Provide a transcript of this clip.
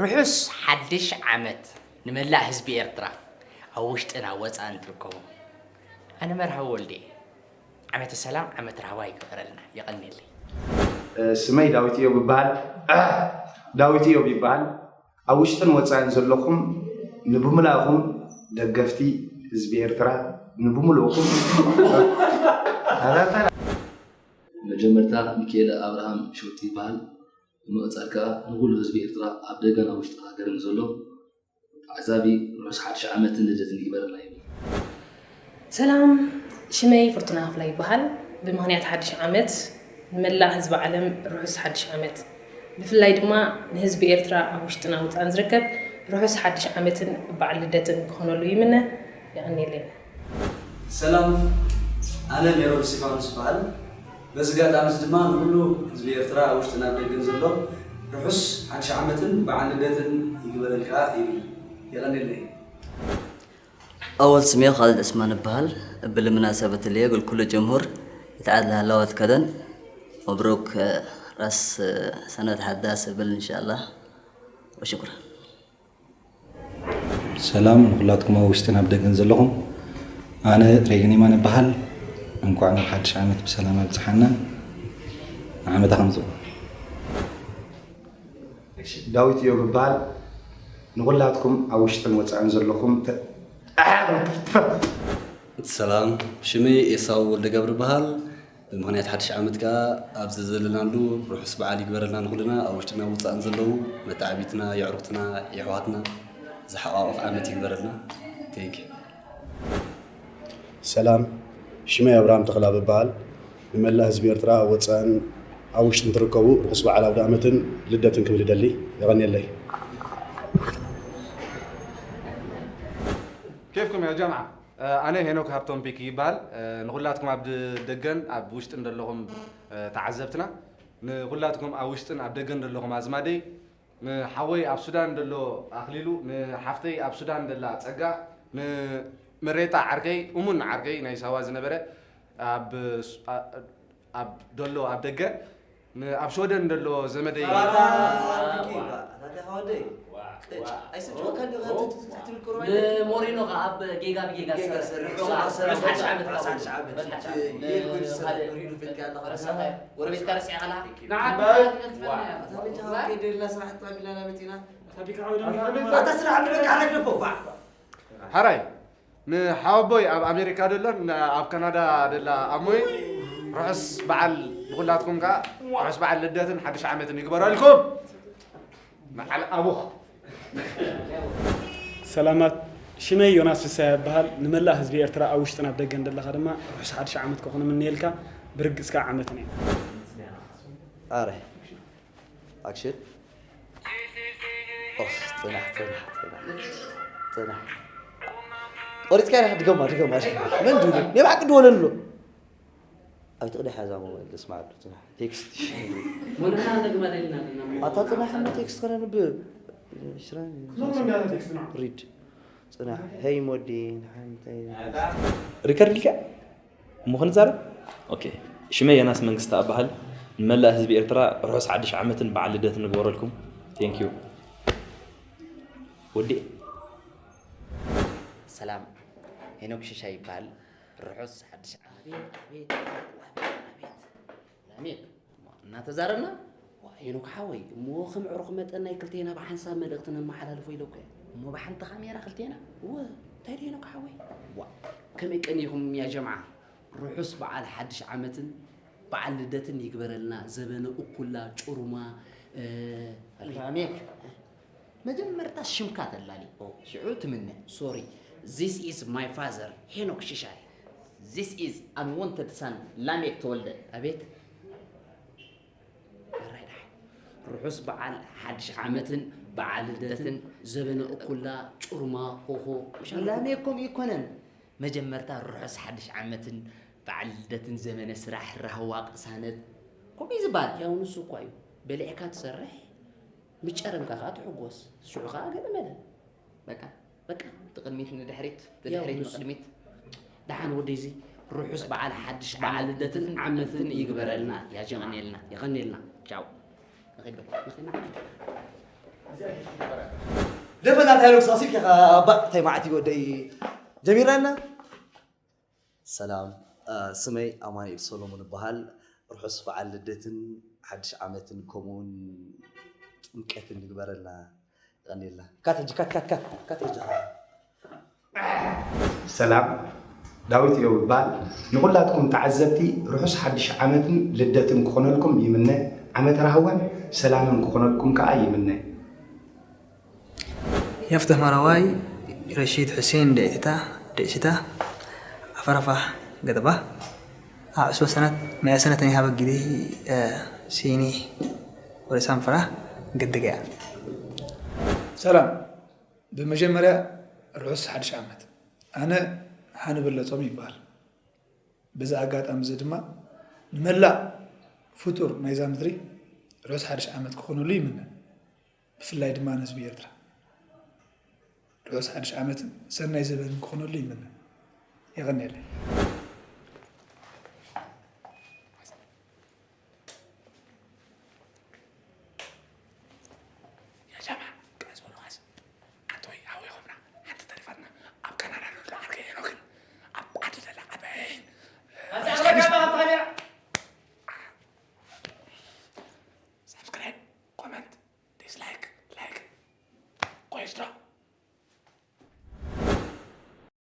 ርሑስ ሓድሽ ዓመት ንመላእ ህዝቢ ኤርትራ፣ ኣብ ውሽጥን ኣብ ወጻእን ትርከቡ። ኣነ መርሃዊ ወልዴ። ዓመተ ሰላም፣ ዓመት ራህዋ ይግበረልና። የቐንየለይ። ስመይ ዳዊት እዮብ ይበሃል። ዳዊት እዮብ ይበሃል። ኣብ ውሽጥን ወጻእን ዘለኹም፣ ንብምላእኹም ደገፍቲ ህዝቢ ኤርትራ፣ ንብምልእኹም። መጀመርታ ሚኪኤለ ኣብርሃም ሸውቲ ይበሃል። ብምቕጻል ከኣ ንኹሉ ህዝቢ ኤርትራ ኣብ ደገን ኣብ ውሽጥን ሃገርን ዘሎ ተዓዛቢ ርሑስ ሓድሽ ዓመትን ልደትን ይግበረልና ይብል። ሰላም፣ ሽመይ ፍርቱና ክፍላይ ይበሃል። ብምኽንያት ሓድሽ ዓመት ንመላእ ህዝቢ ዓለም ርሑስ ሓድሽ ዓመት፣ ብፍላይ ድማ ንህዝቢ ኤርትራ ኣብ ውሽጥን ኣብ ወጻእን ዝርከብ ርሑስ ሓድሽ ዓመትን በዓል ልደትን ክኾነሉ ይምነ። የቐንየለይ። ሰላም፣ ኣነ ሜሮን እስቲፋኖስ ይበሃል። በዚ ኣጋጣሚ እዚ ድማ ንኹሉ ህዝቢ ኤርትራ ኣብ ውሽጥን ኣብ ደገን ዘሎ ርሑስ ሓድሽ ዓመትን በዓል ልደትን ይግበረልካ ይብል። የቐንየለይ። أول سمية خالد عثمان بهال. بالمناسبة ليك الكل جمهور يتعاد لها لوات كدن. مبروك آه، راس آه، سنة حداثة بل إن شاء الله. وشكرا. ሰላም ንኹላትኩም ኣብ ውሽጥን ኣብ ደገን ዘለኹም። ኣነ ሬግን ይማን እበሃል። እንኳዕ ናብ ሓድሽ ዓመት ብሰላም ኣብጽሓና። ንዓመታ ከም ጽቡቕ። ዳዊት እዮብ እበሃል። ንኹላትኩም ኣብ ውሽጥን ወጻእን ዘለኹም ተ- ሰላም፣ ሽመይ ኤሳው ወልደገብር እበሃል። ብምኽንያት ሓድሽ ዓመት ከኣ ኣብዚ ዘለናሉ ርሑስ በዓል ይግበረልና ንኹልና፣ ኣብ ውሽጥን ኣብ ወጻእን ዘለዉ መተዓቢትና፣ የዕሩኽትና፣ የሕዋትና ዝሓቋቑፍ ዓመት ይግበረልና። Thank you። ሰላም፣ ሽመይ ኣብርሃም ተኽለኣብ እበሃል። ንመላእ ህዝቢ ኤርትራ ኣብ ወጻእን ኣብ ውሽጥን ትርከቡ ርሑስ በዓል ኣውደኣመትን ልደትን ክብል ይደሊ። የቐንየለይ። كيفكم يا جماعة؟ ኣነ ሄኖክ ሃብቶም ፒክ ይበሃል። ንኹላትኩም ኣብ ደገን ኣብ ውሽጥን ዘለኹም ተዓዘብትና፣ ንኹላትኩም ኣብ ውሽጥን ኣብ ደገን ዘለኹም ኣዝማደይ፣ ንሓወይ ኣብ ሱዳን ዘሎ ኣኽሊሉ፣ ንሓፍተይ ኣብ ሱዳን ዘላ ጸጋ፣ ንምሬጣ ዓርከይ፣ እሙን ዓርከይ ናይ ሳዋ ዝነበረ ኣብ ኣብ ደሎ ኣብ ደገ ን- ኣብ ሽወደን ደሎ ዘመደይ ንሞሪኖ ከ ኣብ ጌጋ ብጌጋ ዝሰርሕ ርሑስ ሓድሽ ዓመት ጎረቤትካ ረሲዕካ ኣለኻ። ሓራይ ንሓወቦይ ኣብ ኣሜሪካ ደሎን ኣብ ካናዳ ደላ ኣሞይ ርሑስ በዓል ንኹላትኩም ከኣ ርሑስ በዓል ልደትን ሓድሽ ዓመትን ይግበረልኩም። መዓል ኣቡኽ። ሰላማት፣ ሽመይ ዮናስ ፍስሃ ይበሃል። ንመላእ ህዝቢ ኤርትራ ኣብ ውሽጥን ኣብ ደገን ደለኻ ድማ ርሑስ ሓድሽ ዓመት ክኾን እምነየልካ። ብርግጽካ ዓመትን እየ። ኣረ ኣክሽን ኦፍ ጽናሕ ጽናሕ ጽናሕ ጽናሕ ቆሪጽካ ኢኻ ድገማ ድገማ ድገማ መን ድብሎ ናይ ብሓቂ ድወለሉ ኣብቲ ቅዳሕ እዛ ሞባይል ደስ ማዕዱ ጽናሕ ቴክስት ወለና እንደግማ ደልና ደልና ኣታ ጽናሕ እንደ ቴክስት ከነንብ ሽራን ሪድ ጽናሕ ሄይ ሞዲ ንሓንተ ሪከርድ ኢልካ እሞ ክንዛረብ ኦኬ ሽመይ የናስ መንግስቲ ኣበሃል ንመላእ ህዝቢ ኤርትራ ርሑስ ሓድሽ ዓመትን በዓል ልደትን ንግበረልኩም thank you ወዲ ሰላም ሄኖክ ሽሻ ይበሃል ርሑስ ሓድሽ ዓመት ላሜክ እናተዛረብና ዋ ሄኖክ ሓወይ እሞ ከም ዕሩኽ መጠን ናይ ክልቴና ብሓንሳብ መልእኽቲ ነመሓላልፎ ኢለኩ እየ እሞ ብሓንቲ ካሜራ ክልቴና እወ እንታይ ዶ ሄኖክ ሓወይ ዋ ከመይ ቀኒኹም ያ ጀምዓ ርሑስ በዓል ሓድሽ ዓመትን በዓል ልደትን ይግበረልና ዘበነ እኩላ ጩሩማ ላሜክ መጀመርታ ሽምካ ተላሊ ሽዑ ትምነ sorry this is my father ሄኖክ ሽሻይ this is unwanted son ላሜክ ተወልደ ኣቤት ርሑስ በዓል ሓድሽ ዓመትን በዓል ልደትን ዘበነ እኩላ ጩርማ ሆሆ ላሜኩም ይኮነን መጀመርታ ርሑስ ሓድሽ ዓመትን በዓል ልደትን ዘመነ ስራሕ ራህዋ ቅሳነት ከምኡ እዩ ዝበሃል ያው ንሱ እኳ እዩ በሊዕካ ትሰርሕ ምስ ጨረምካ ከዓ ትሕጎስ ሽዑ ከዓ ገለ መለ በቃ በቃ ትቕድሚት ንድሕሪት ትድሕሪት ንቕድሚት ደሓን ወደይ እዚ ርሑስ በዓል ሓድሽ በዓል ልደትን ዓመትን ይግበረልና ያጀቐኔልና የቐኔልና ቻው ንኺድ በቃ ንኺድና ደፈና እንታይ ኢሉ ክሳሲ ከኻ ኣባ እንታይ ማዕት ይወደይ ጀሚራና። ሰላም፣ እ፣ ስመይ ኣማኑኤል ሶሎሞን እበሃል። ርሑስ በዓል ልደትን ሓድሽ ዓመትን ከምኡውን ጥምቀትን ይግበረልና። ይቐንየልና። ካት ሕጂ፣ ካት፣ ካት፣ ካት፣ ካት ሕጂ። ሰላም፣ ዳዊት እዮም እባል። ንኹላትኩም ተዓዘብቲ ርሑስ ሓድሽ ዓመትን ልደትን ክኾነልኩም ይምነ። ዓመተ ራህዋን ሰላምን ክኾነልኩም ከኣ ይምነ። የፍትህ መራዋይ፣ ረሺድ ሑሴን፣ ደዒትታ፣ ደዒስታ፣ ኣፈራፋ ገጠባ፣ ኣብ ዕስበ ሰነት፣ መያ ሰነት ናይ ሃበ ግዲ፣ እ፣ ሲኒ፣ ወደ ሳንፈራ፣ ገድገያ። ሰላም፣ ብመጀመርያ ርሑስ ሓድሽ ዓመት። ኣነ ሃኒ በለጾም ይበሃል። በዚ ኣጋጣሚ እዚ ድማ ንመላእ ፍጡር ናይዛ ምድሪ ርሑስ ሓድሽ ዓመት ክኾነሉ ይምነ። ብፍላይ ድማ ንህዝቢ ኤርትራ ርሑስ ሓድሽ ዓመትን ሰናይ ዘበንን ክኾነሉ ይምነ። የቐንየለይ።